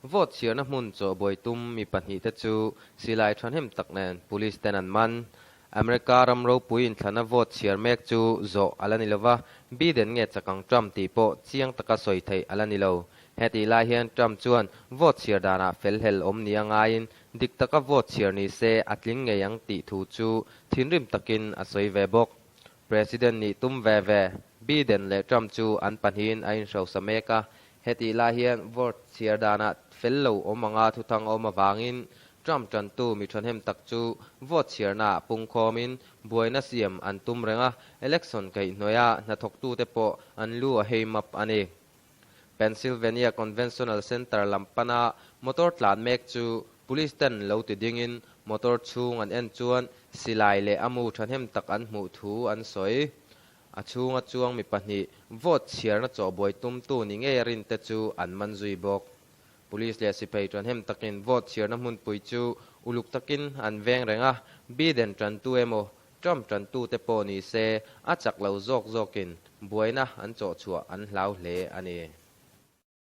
Vote chhiarna hmun chawhbuai tum mi pahnihte chu silai thahnem tak nen police ten an man. America ram ropui inthlana vote chhiar mek chu zawh a la ni lova, Biden nge chak ang Trump tih pawh chiang taka sawi theih a la ni lo. Hetih lai hian Trump chuan vote chhiar danah felhlel awm nia ngaiin dik taka vote chhiar ni se a tling ngei ang tih thu chu thinrim takin a sawi ve bawk. President nih tum ve ve, Biden leh Trump chu an pahnihin a inhrosa mek a, Hetih lai hian vote chhiar danah fel lo awm anga thuthang a awm avangin Trump tantu mi thahnem tak chu vote chhiarnaah pungkhawmin buaina siam an tum reng a, election kaihhnawih a hnathawktute pawh an lu a hei map a ni. Pennsylvania Conventional Center lam pana motor tlan mek chu police ten lo ti dingin motor chhung an en chuan silai leh a mu thahnem tak an hmuh thu an sawi. A chhunga chuang mi pahnih vote chhiarna chawhbuai tumtu ni ngei a rinte chu an man zui bawk. Police leh sipai ṭanhem takin vote chhiarna hmunpui chu uluk takin an veng reng a, Biden ṭantu emaw Trump ṭantute pawh ni se a chak lo zawk zawkin buaina an chawhchhuah an hlau hle a ni.